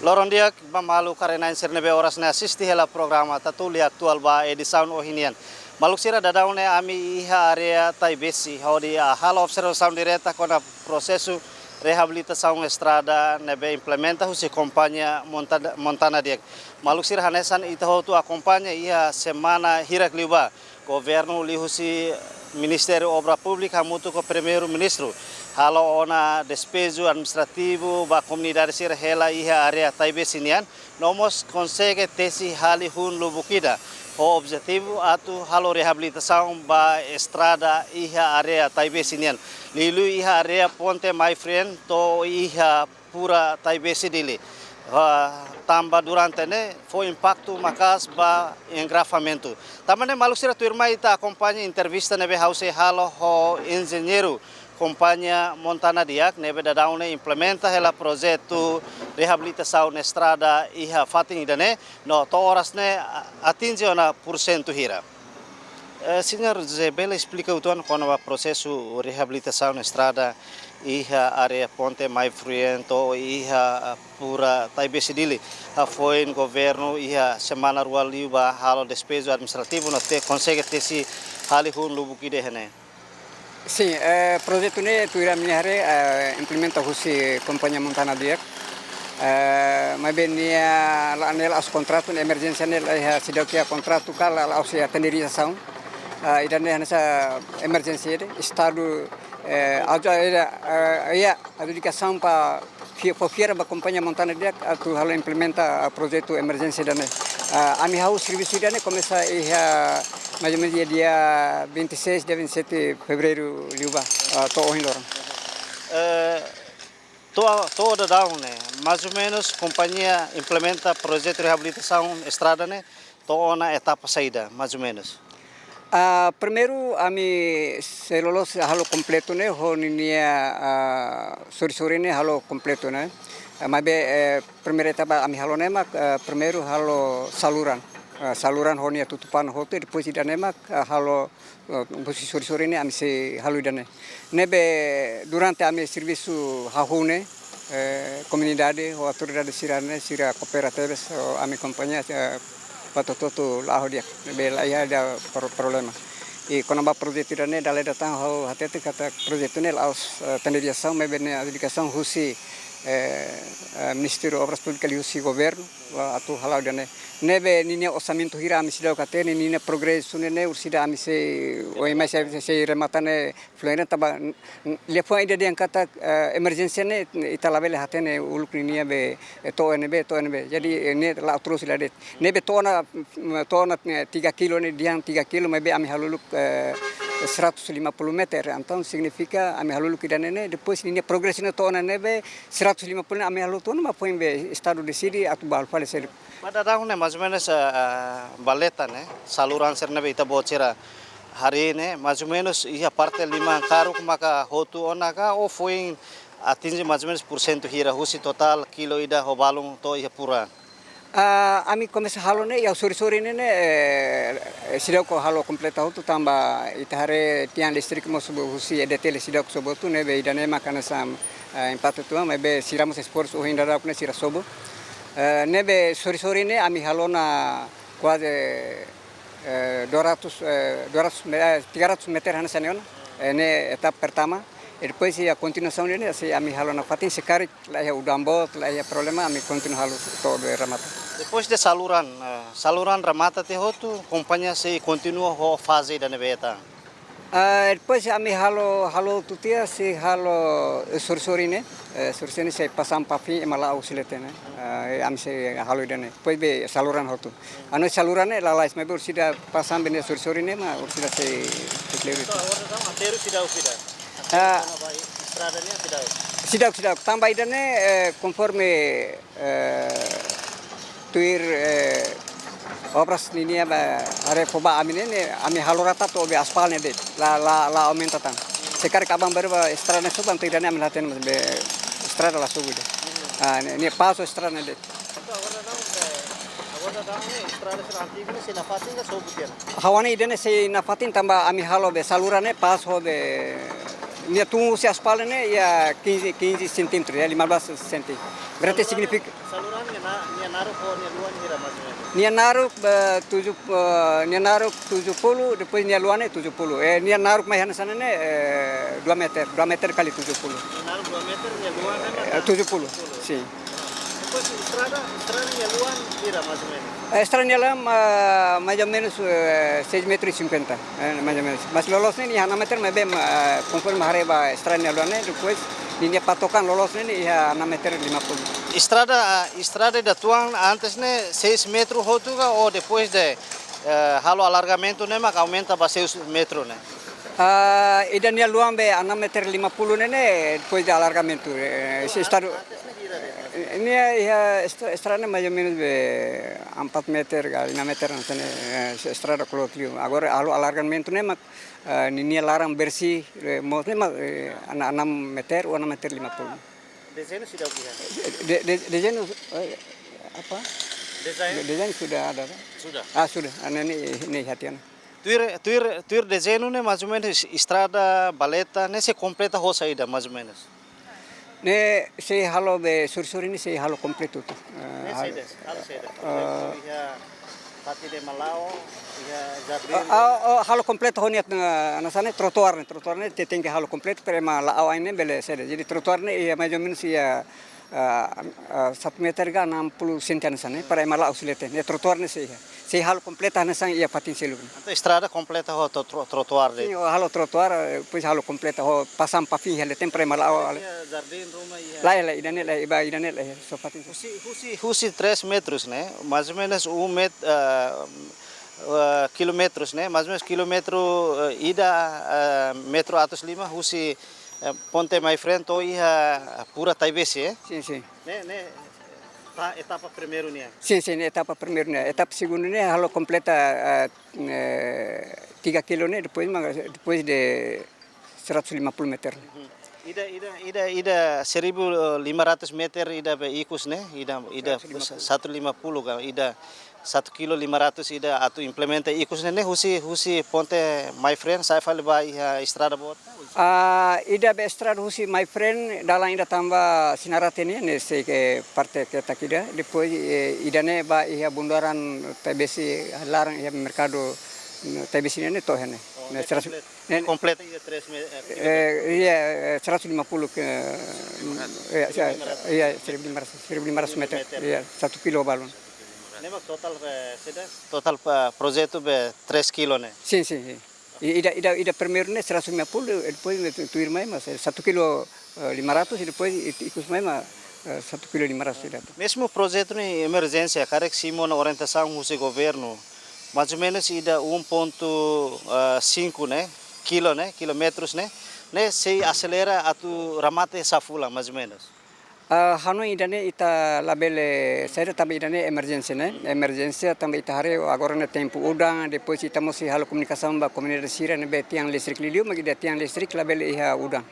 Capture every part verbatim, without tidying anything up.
Loron di'ak ba maluk karenain sira ne'ebé oras ne'e asiste hela programa Tatoli Atuál ba edisaun ohin nian. Maluk sira, daudaun ne'e ami iha área Taibesi hodi halo observasaun direta kona-ba prosesu reabilitasaun estrada ne'ebé implementa husi kompañia Monta-, Montana Diak. Maluk sira, hanesan ita hotu akompaña, iha semana hirak liubá, governu liuhusi Ministériu Obra Públika hamutuk ho Primeiru-Ministru halo ona despeju administrativu ba komunidade sira hela iha área Taibesi nian, no mós konsege tesi hali hun lubuk ida, ho objetivu atu halo reabilitasaun ba estrada iha área Taibesi nian. Liuliu iha área ponte Maifrien to'o iha pura Taibesi Dili. Ah, tanba durante ne'e fó impaktu maka'as ba engarrafamentu. Tanba ne'e maluk sira, tuirmai ita akompaña entrevista ne'ebé ha'u sei halo ho enjeñeiru kompañia Montana Diak ne'ebé daudaun ne'e implementa hela projetu reabilitasaun estrada iha fatin ida-ne'e, no to'o oras ne'e a-, atinje ona pursentu hira. Eh, señór José, bele esplika uitoan kona-ba prosesu reabilitasaun estrada iha área ponte Maifrien to'o iha, ah, pura Taibesi Dili? Hafoin governu iha semana rua liubá halo despeju administrativu no te konsege tesi hali hun lubuk ida iha ne'e. Sin, eh, projetu ne'e tuir ami-nia haree, eh, implementa husi kompañia Montana Diak. Eh, maibé nia la, nia la'ós kontratu, ne'e emerjénsia ne'e laiha seidauk iha kontratu ka la, la'ós iha tenderizasaun. Eh, ida-ne'e hanesan emerjénsia de'it, Estadu, eh, aju, eh, eh, iha adjudikasaun ba fi-, fó fiar ba kompañia Montana Diak atu halo implementa, ah, projetu emerjénsia ida-ne'e. Ah, ami hahú servisu ida-ne'e komesa iha mais ou menos iha dia vinte e seis, dia vinte e sete Fevereiru liubá, ah, to'o ohin loron. Eh, to'o, to'o daudaun ne'e, mais ou menos kompañia implementa projetu reabilitasaun estrada ne'e to'o ona etapa saida, mais ou menos? Ah, primeiru, ami sei loloos halo kompletu ne'e ho ninia, ah, sorin-sorin ne'e halo kompletu ne'e. Ah, maibé, eh, primeira etapa ami halo ne'e mak, eh, primeiru halo saluran. Eh, saluran ho nia tutupan hotu, depois ida-ne'e mak, eh, halo, eh, husi sorin-sorin ne'e ami sei halo ida-ne'e. Ne'ebé durante ami servisu hahú ne'e, eh, komunidade ho autoridade sira-ne'e, sira koopera tebes ho ami kompañia, eh, ba to'o hotu la'o di'ak, ne'ebé laiha ida pro-, problema. I kona-ba projetu ida-ne'e, dala ida tan ha'u hatete katak projetu ne'e la'ós, eh, tenderizasaun, maibé ne'e adjudikasaun husi, eh, eh, Ministériu Obras Públikas liuhusi governu, ba atu hala'o ida-ne'e. Ne'ebé ninia orsamentu hira ami seidauk hatene, ninia progresu ne'e, ne'e orsida ami sei, oin mai sei, sei remata ne'e, fluenre tanba, n-, n-, liafuan ida dehan katak, eh, emerjénsia ne'e, ita labele hatene uluk ninia be, eh, to'o ne'ebé, to'o ne'ebé. Jadi, eh, ne'e la'o terus la de'it. Ne'ebé to'o ona, mm, to'o ona, eh, tiga kilo ne'e, dehan tiga kilo, maibé ami halo uluk, eh, seratus lima puluh meter. Entaun signifika ami halo uluk ida-ne'e ne'e, depois ninia progresu ne'e to'o ona ne'ebé, seratus lima puluh ne'e ami halo to'o ona, maibé Estadu deside atu ba halo fali seluk. Ba daudaun ne'e, mais ou menos, eh, eh, ba leten ne'e, saluran sira ne'ebé ita-boot sira harii ne'e, mais ou menos iha parte liman karuk maka hotu ona ka, ou foin atinje mais ou menos pursentu hira husi totál kilo ida ho balun to'o iha pura? Ah, ami komesa halo ne'e, iha sorin-sorin ne'e, ne'e, eh, seidauk halo kompleta hotu tanba ita haree tiang listrik mós sobu husi E D T L seidauk sobu hotu, ne'ebé ida-ne'e mak hanesan, eh, impaktu tuan, maibé sira mós esforsu ohin daudauk ne'e sira sobu. Eh, ne'ebé sorin-sorin ne'e ami halo ona kuaze, eh, dua ratus, eh, dua ratus me-, eh, tiga ratus meter hanesan ne'e ona. Eh, ne'e etapa pertama. I depois iha kontinuasaun ne'e, se ami halo nafatin, se karik laiha udan boot, laiha problema, ami kontinua halo to'o be remata. Depois de saluran, eh, saluran remata tiha hotu, kompañia sei kontinua ho faze ida ne'ebé tan? Ah, depois ami halo, halo hotu tiha, sei halo, eh, sorin-sorin ne'e, eh, sorin-sorin ne'e sei pasang paving ema la'o husi leten ne'e. Ah, ami sei halo ida-ne'e. Depois be saluran hotu. Anu saluran ne'e lalais, maibé orsida pasang be ne'e sorin-sorin ne'e mak orsida sei, sei kleur. Entaun agora daudaun aterru seidauk, seidauk? Ah. Kona-ba estrada ne'e seidauk? Seidauk, seidauk. Tanba ida-ne'e, eh, konforme, eh, tuir, eh, obras ninia ba haree fó ba ami ne'e, ne'e ami halo rata to'o be aspal ne'e de'it. La, la, la aumenta tan. Se karik aban-bainrua ba estrada ne'e sobu, entaun ida-ne'e ami la hatene mós be estrada la sobu de'it. Ah, ne'e, ne'e paso estrada ne'e de'it. Entaun agora daudaun, eh, agora daudaun ne'e estrada sira antigu ne'e sei nafatin ka sobu tiha ona? Ha'u hanoin ida-ne'e sei nafatin tanba ami halo be saluran ne'e pas ho be Nia tun husi aspal ne'e iha quinze, quinze centímetros, iha lima belas senti. Berarti signifika. Saluran nia na-, nia naruk ho nia luan hira mais ou menos? Nia naruk, eh, tujuh, eh, nia naruk tujuh puluh, depois nia luan ne'e tujuh puluh. Eh, nia naruk mai hanesan ne'e, eh, dua meter, dua meter kali tujuh puluh. Nia naruk dua meter, nia luan ne'e Eh, tujuh puluh, sim. Depois estrada, estrada nia luan hira mais ou menos? Eh, estrada nia luan, ah, mais ou menos, eh, seis metros e cinquenta, eh, mais ou menos. Mas loloos ne'e iha enam meter, maibé, ah, konforme haree ba estrada nia luan ne'e, depois ninia patokan loloos ne'e iha enam meter lima puluh. Estrada, estrada ida tuan antes ne'e seis metros hotu ka, ou depois de, eh, halo alargamentu ne'e mak aumenta ba seis metros ne'e? Ah, ida nia luan be enam meter lima puluh ne'e, ne'e, depois de alargamentu, eh, se estadu, eh, nia iha estra-, estrada ne'e mais ou menos be empat meter ka lima meter hanesan ne'e, eh, se estrada kloot liu. Agora halo alargamentu ne'e mak, eh, ninia laran bersih, eh, moos ne'e mak, eh, enam, enam meter ou enam meter lima puluh. Dezeñu sudah punya? De-, de-, dezeñu, eh, apa? Desain? De-, dezeñu sudah ada, kan? Sudah. Ah, sudah. Ah, ne'e, ne'e, ne'e hati ona. Tuir, tuir, tuir dezeñu ne'e, mais ou menos, estrada, valeta, ne'e sei kompleta ho saida, mais ou menos? Ne'e sei halo be sorin-sorin ne'e sei halo kompletu hotu. Eh, Ne'e halo, saida, halo saida. eh, Kompletu iha fatin de Malao, iha jardín. Ah, ah, oh, halo kompletu ho nia, eh, hanesan ne'e trotoar ne'e, trotoar ne'e te-, tenke halo kompletu, para ema la'o ain ne'e bele saida. Jadi trotoar ne'e iha mais ou menos iha, ah, ah, satu meter ka enam puluh senti hanesan ne'e, para ema la'o husi leten. Ne'e trotoar ne'e sei iha. Sei halo kompleta hanesan iha fatin seluk. Entaun estrada kompleta ho tro-, tro-, trotoar de'it? Sim, halo trotoar, eh, depois halo kompleta ho pasang paving iha leten para ema la'o. Iha jardín ruma iha? Lae, lae, ida-ne'e lae, iha ida-ne'e lae, só fatin. Husi, husi, husi três metros ne'e, mais ou menos um met-, ah, ah, quilómetros ne'e, mais ou menos quilómetro, eh, ida, eh, metro atus lima, husi, eh, ponte Maifreen to'o iha Pura Taibesi, eh? Sim, sim. Ne'e, ne'e, ta-, etapa primeiru nian? Sim, sim, etapa primeiru nian. Etapa segundu ne'e halo kompleta, eh, eh, tiga kilo ne'e, depois, mas, depois de seratus lima puluh meter. Mhm. Ida, ida, ida, ida seribu lima ratus meter ida be ikus ne'e, ida, ida seratus lima puluh. Seratus lima puluh ka, ida satu kilo lima ratus ida atu implementa ikus ne'e, ne'e husi, husi ponte Maifreen sa'e fali ba iha estrada boot? Ah, ida be estrada husi Maifreen dalan ida tanba Sinarate ne'e, ne'e sei ke parte ketak ida. Depois, eh, ida-ne'e ba iha bundaran Taibesi laran iha merkadu, mm, Taibesi ne'e, ne'e to'o iha ne'e. Oh, Ne'e ne'e seratus, kompleta. Ne'e kompleta iha três me-, eh, Eh, iya, eh, seratus lima puluh ke, eh, iya, seribu lima ratus. Iya, seribu lima ratus, seribu lima ratus meter. Meter. Iya, satu kilo balun. Ne'e mak totál, eh, saida? Totál, eh, projetu be três kilo ne'e? Sim, sim, sim. I-, ida, ida, ida primeiru ne'e seratus lima puluh, depois ne'e tu-, tuirmai mak, eh, satu kilo, eh, lima ratus, i depois i-, ikus mai mak, eh, satu kilo lima ratus ida. Mezmu projetu ne'e emerjénsia, karik simu ona orientasaun husi governu, mais ou menos ida um ponto cinco ne'e, kilo ne'e, quilómetros ne'e, ne'e sei aselera atu remata sá fulan, mais ou menos? Ah, hanoin ida-ne'e ita labele saida tanba ida-ne'e emerjénsia ne'e. Emerjénsia tanba ita haree agora ne'e tempu udan, depois ita mós sei halo komunikasaun ba komunidade sira ne'ebé tiang listrik liuliu, mak ida tiang listrik labele iha udan.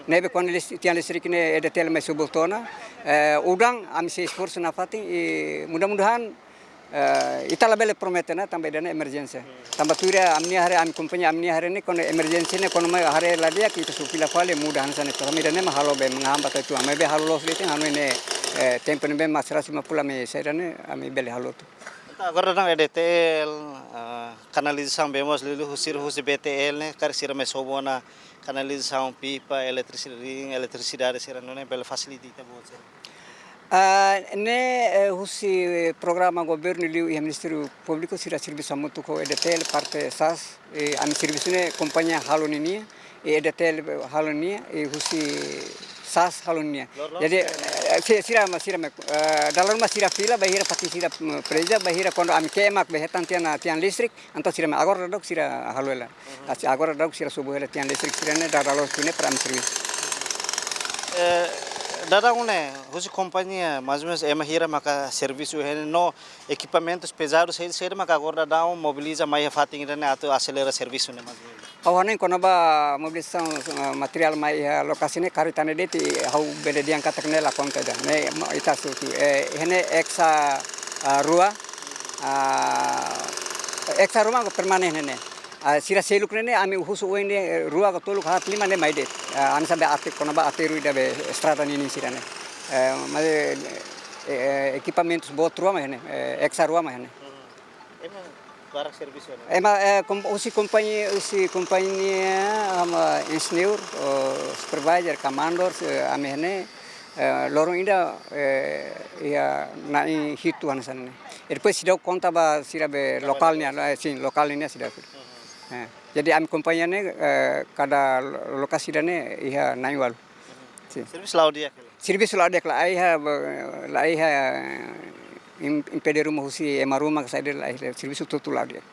Ne'ebé kuandu lis-, tiang listrik ne'e E D T L mai sobu tiha ona, eh, udan, ami sei esforsu nafatin, i mudah-mudahan, eh, ita labele promete ona tanba ida-ne'e emerjénsia. Tanba tuir ami-nia haree, ami kompañia ami-nia haree ne'e kuandu emerjénsia ne'e kuandu mai haree la di'ak ita sei fila fali muda hanesan ne'e. Tanba ida-ne'e mak halo be menghambat atu ami be halo loos de'it, hanoin ne'e, eh, tempu ne'ebé mak seratus lima puluh ami saida ne'e, ami bele halo hotu. Entaun agora daudaun E D T L, ah, kanalizasaun be mós liuliu husi, husi B T L ne'e, karik sira mai sobu ona kanalizasaun, pipa, eletrisidade, eletrisidade sira nune'e bele fasilita ita-boot sira? Ah, ne'e, eh, husi programa governu liu iha Ministériu Públiku sira servisu hamutuk ho E D T L parte sas, eh, ami servisu ne'e kompañia halo ninia, eh, E D T L halo ninia, eh, husi sas halo ninia. Lor-, lor-, Jadi, sira, eh, si-, sira mak, sira mak, eh, dala ruma sira fila, bainhira fatin sira, mm, presiza, bainhira kuandu ami ke'e mak be hetan tiha ona tiang listrik, entaun sira mak agora daudauk sira halo hela. Mhm. Asi agora daudauk sira sobu hela tiang listrik sira ne'e dala loos ne'e para ami servisu. Eh, daudaun ne'e, husi kompañia, mais ou menos, ema hira maka servisu iha ne'e no ekipamentus pezadus, saida, saida maka agora daudaun mobiliza mai iha fatin ida-ne'e atu aselera servisu ne'e, mais ou menos? Ha'u hanoin kona-ba mobilizasaun, eh, materiál mai iha lokasi ne'e karik ita-nia de'it, ha'u bele dehan katak ne'e la konta ida. Ne'e, ma-, ita sutu, eh, iha ne'e exa, ah, rua, ah, exa rua mak permanen ne'e. Ah, sira seluk ne'e ne'e, ami husu oin ne'e, eh, rua ka tolu ka haat lima ne'e mai de'it. Ah, hanesan be ate, kona-ba aterru ida be estrada ninin sira ne'e. Eh, mas, eh, eh, ekipamentus boot rua mak iha ne'e, eh, Hexa rua mak iha ne'e. Ema barak servisu ne'e? Ema, eh, kom-, husi kompañia, husi kompañia, ah, mak enjeñeiru, oh, supervisor, commander, eh, ami iha ne'e, eh, loron ida, eh, iha na'in hitu hanesan ne'e. E depois seidauk konta ba sira be lokál nian, eh, sin, lokál nian seidauk. Eh, jadi ami kompañia ne'e, eh, kada lo-, lokasi ida ne'e iha na'in ualu. Sin. Servisu la'o di'ak hela? Servisu la'o di'ak, la iha, la iha, eh, im-, impede ruma husi ema ruma ka saida, la iha, servisu hotu-hotu la'o di'ak.